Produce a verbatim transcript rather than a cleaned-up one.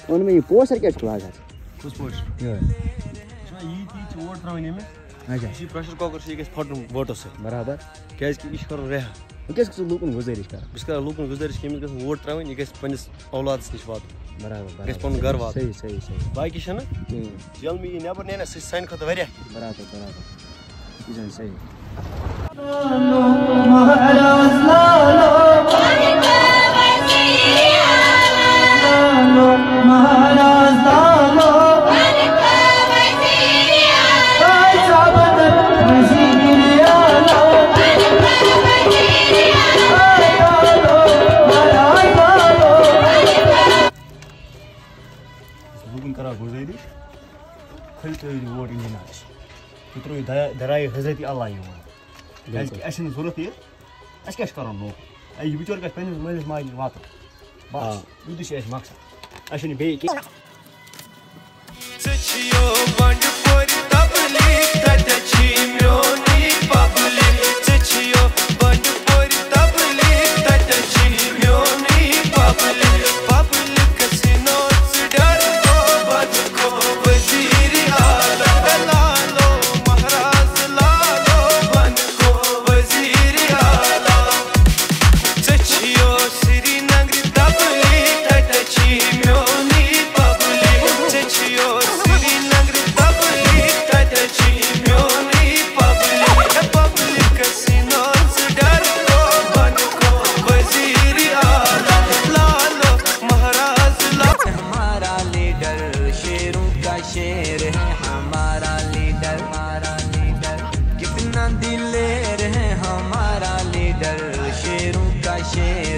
ووٚن مےٚ، یہِ پوسٹر کیٛازِ چھُکھ لاگان؟ کُس پوسٹر؟ یِہوٚے۔ چھُنہ یی تی چھِ ووٹ ترٛاوٕنۍ أمِس۔ اچھا۔ یہِ چھِ پریشر کُکر چھُ، یہِ گژھِ پھٹُن ووٹو سۭتۍ۔ برابر۔ کیٛازِ کہِ یہِ چھِ کرُن رِہا۔ وۄنۍ کیٛاہ چھُکھ ژٕ لوٗکن گُزٲرِش کران؟ بہٕ چھُس کران لوٗکن گُزٲرِش کہِ أمِس گژھِ ووٹ ترٛاوٕنۍ، یہِ گژھِ پننِس اولادس نِش واتُن۔ برابر، برابر۔ گژھِ پنُن گرٕ واتُن۔ صحیح، صحیح، صحیح۔ باقٕے چھَنہٕ۔ کِہیٖنۍ۔ ییٚلہِ مےٚ یہِ نٮ۪بر نیرِ نہ، سُہ چھِ سانہِ خٲطرٕ واریاہ۔ برابر، برابر۔ یہِ چھَنہٕ صحیح۔ لوٗکن کران گُزٲرِش، کھٔلۍ ترٲیِو ووٹ اِنجینرس۔ تُہۍ ترٲیِو دیا-، درایہِ حضرت اللہ یور۔ کیٛازِ کہِ اَسہِ چھِنہٕ ضوٚرَتھ یہِ۔ اَسہِ کیٛاہ چھُ کَرُن نوٚو؟ اَے، یہِ بِچور گژھِ پنٛنِس مٲلِس ماجہِ نِش واتُن۔ بَس، آ۔ یُتُے چھُ اَسہِ مقصد۔ اَسہِ چھُنہٕ بیٚیہِ کینٛہہ۔ ژےٚ چھِیو بنٛڈٕ پورِ تبلیغ، تَتہِ چھی میونٕے پبلِک۔ ژےٚ چھِیو بنٛڈٕ پورِ تبلیغ، تَتہِ چھی میونٕے پبلِک۔ پبلِک سٕنٛدیو ژٕ ڈر گوٚو بنٛد۔ وزیر اعلیٰ لالو، مہراز لالو، بنکو وزیر اعلیٰ۔ ژےٚ چھِیو سری نگرٕ تبلیغ، تَتہِ چھی میونٕے پبلِک۔ ژےٚ چھِیو سری نگرٕ تبلیغ، تَتہِ چھی میونٕے پبلِک۔ پبلِک سٕنٛدیو ژٕ ڈر گوٚو بنکو وزیر اعلیٰ لالو، مہراز لالو۔ ہمارا لیڈر شیروں کا شیر ہے، ہمارا لیڈر، ہمارا لیڈر کتنا دلیر ہے، ہمارا لیڈر شیروں کا شیر۔